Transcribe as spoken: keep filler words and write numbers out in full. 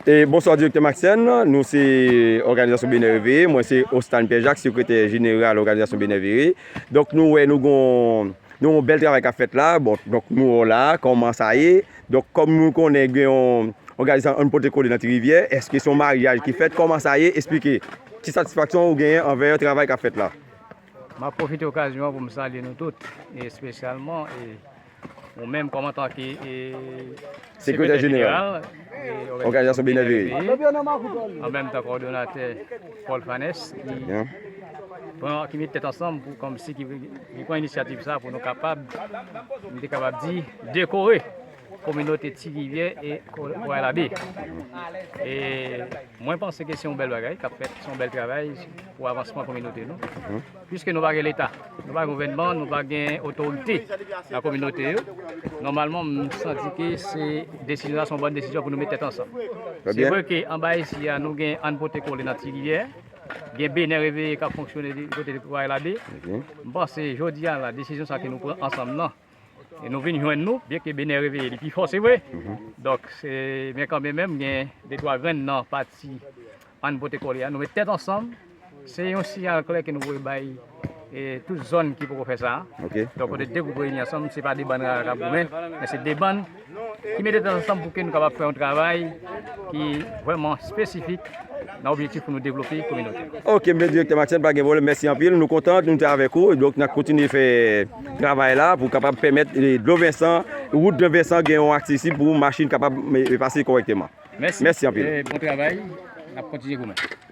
E bonswa, Direktè Maxène. Nou se Òganizasyon Benè Reveye. Mwen se Ostane Pierre Jacques, sekretè jeneral Òganizasyon Benè Reveye. Donk, nou wè, nou gon, nou gon bèl travay k ap fèt la. Bon, donk, nou wè w la, kòman sa ye? Donk, kòm nou konnen, gen yon òganizasyon Ann Pote Kole nan Ti Rivyè, èske se yon maryaj ki fèt? Kòman sa ye? Esplike. Ki satisfaksyon ou genyen anvè travay k ap fèt la? M ap pwofite okazyon an pou m salye nou tout, e espesyalman, e ou menm kòm antanke, e, sekretè jeneral, e, òganizasyon Benè Veye, an menm tan kowòdonatè Paul Fanès, ki pran, ki met tèt ansanm pou, kòmsi ki, ki pran inisyativ sa pou nou kapab, nou te kapab di, dekore kominote Ti Rivyè e Koray Labe. E mwen panse ke se yon bèl bagay k ap fèt, se yon bèl travay pou avansman kominote nou. Piske nou pa gen Leta, nou pa gen gouvènman, nou pa gen otorite nan kominote yo. Nòmalman, m santi ke se desizyon sa, se yon bòn desizyon pou nou met tèt ansanm. Se vre ke anba isi a, nou gen Ann Pote Kole nan Ti Rivyè, gen Benè Reveye k ap fonksyone di kote de Koray Labe. M panse jodi a la, desizyon sa ke nou pran ansanm nan, e nou vin jwenn nou, byenke Benè Reveye li pi fò, se vre. Donk, se, men kanmenm, gen de twa grenn nan pati Ann Pote Kole a. Nou met tèt ansanm. Se yon siyal klè ke nou voye bay, e, tout zòn ki poko fè sa. Donk, kote de gwoup reyini ansanm, se pa de bann rara k ap goumen, men se de bann ki mete tèt ansanm pou ke nou kapab fè yon travay ki vrèman espesifik nan objektif pou nou devlope kominote. Ok, men Direktè Maxène, pa gen pwoblèm, mèsi anpil. Nou kontan, nou te avèk ou. Donk, n ap kontinye fè travay la pou kapab pèmèt, e, Dlo Vensan, wout Dlo Vensan gen yon aksesib pou machin kapab, e, pase kòrèkteman. Mèsi. Mèsi anpil. E, bon travay. N ap kontinye goumen. Mèsi.